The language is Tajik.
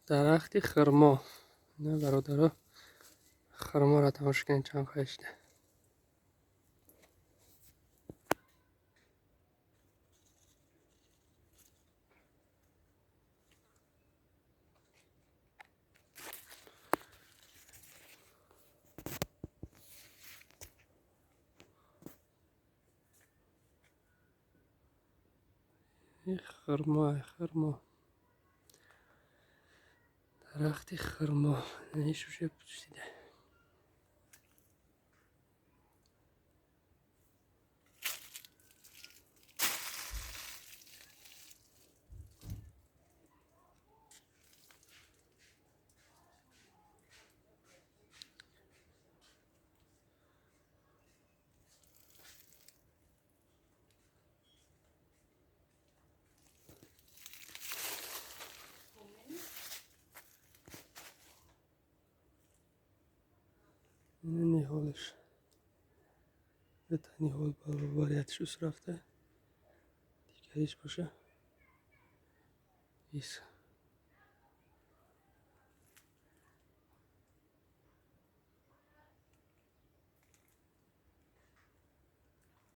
Дарахти хурмо. На, бародаро, хурморо тамошо кунед, чанд қайшда. Хурмо, хурмо, дарахти хурмо. Иш уже пӯшида. Ниҳолаш, дута ниҳол баробариятш ус рафта, дигариш боша.